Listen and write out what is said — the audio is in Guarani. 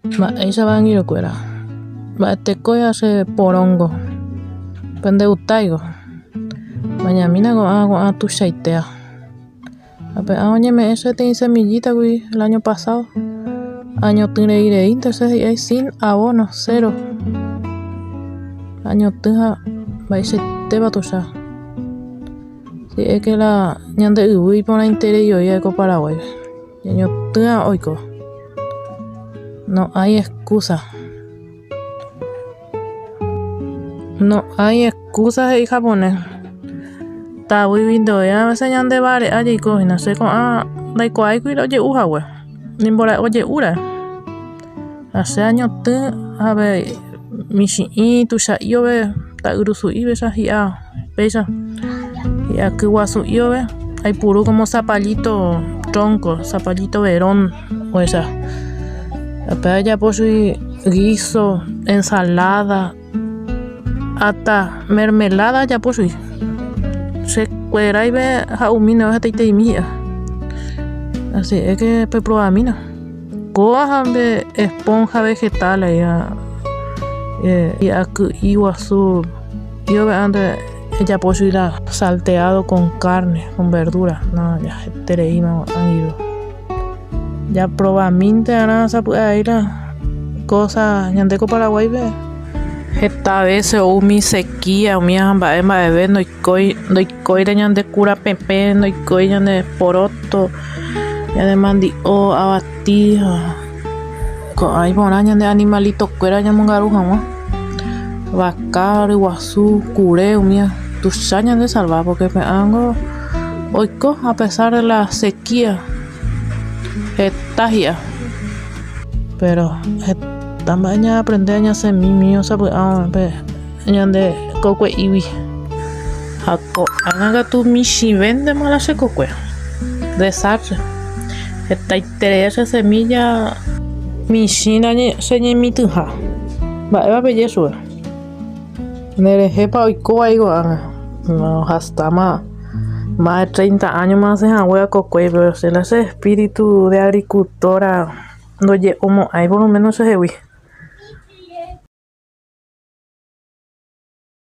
Mba'éichapa angirũkuéra. Mba'etekóiva che porongo. Pendegustáiko. Mañamína ko'ã ko'ã tuichaitéva. Ha pe'ã oñeme'ẽ che peteĩ semillítagui el año pasado. Añotỹ rei reínte che he'i'ái sin abono, cero. Añotỹ ha mba'eichaitépa tuicha. Si es que la ñande yvy iporãiterei oĩva ko Paraguáipe. Ñañotỹa oiko. No hay excusa. No hay excusa he'i japonés. Tavýgui ndovéi a veces ñande vare'a jaiko hína. Che ko'ã ndaikuaáikuri la oje'u hague. Ni mbora'e oje'úra'e. Ha che añotỹ ave michĩ'i tuicha'i ove ta'yrusu'i péicha hi'a péicha hi'a kyguasu'i ove aipuru como zapallito tronco, zapallito verón ohecha. Upéva ajapo chugui guiso, ensalada, hasta mermelada ajapo chugui. Chekueráipe ha'umíne hetaiteimi hi'a. Así es que peprobaramína. Kóva ha nde esponja vegetal hi'aky'i guasu iove nde ejapo chugui la salteado con carne, con verdura, no ya hetereíma angirũ. Japrobamínte arã sapy'ai la cosa ñande ko Paraguáipe heta vece ou umi sequía umi ha mba'e mba'eve ndoikói ndoikóire ñande kurapepẽ ndoikói ñande poroto. Ñane mandi'o, avati ha ko'ã iporã ñande animalitokuéra ñamongaru hag̃ua. Vaka, ryguasu, kure umíva tuicha ñande salva porque pe'ãngo oiko a pesar de la sequía heta hi'a. Pero heta mba'e ñaaprende ñasẽmimi osapy'áva pe ñande kokue'ígui. Ha ko'ág̃a katu michĩvéntema la che kokue. Desastre. Hetaiterei che semilla michĩ che ñemitỹha. Mba'épa peje chupe? Nderehépa oiko vai ko'ág̃a? No, hastáma más de treinta áñoma asẽ hague kokue, pero che la che espíritu de agricultora ndoje'omo'ãi por lo menos chehegui.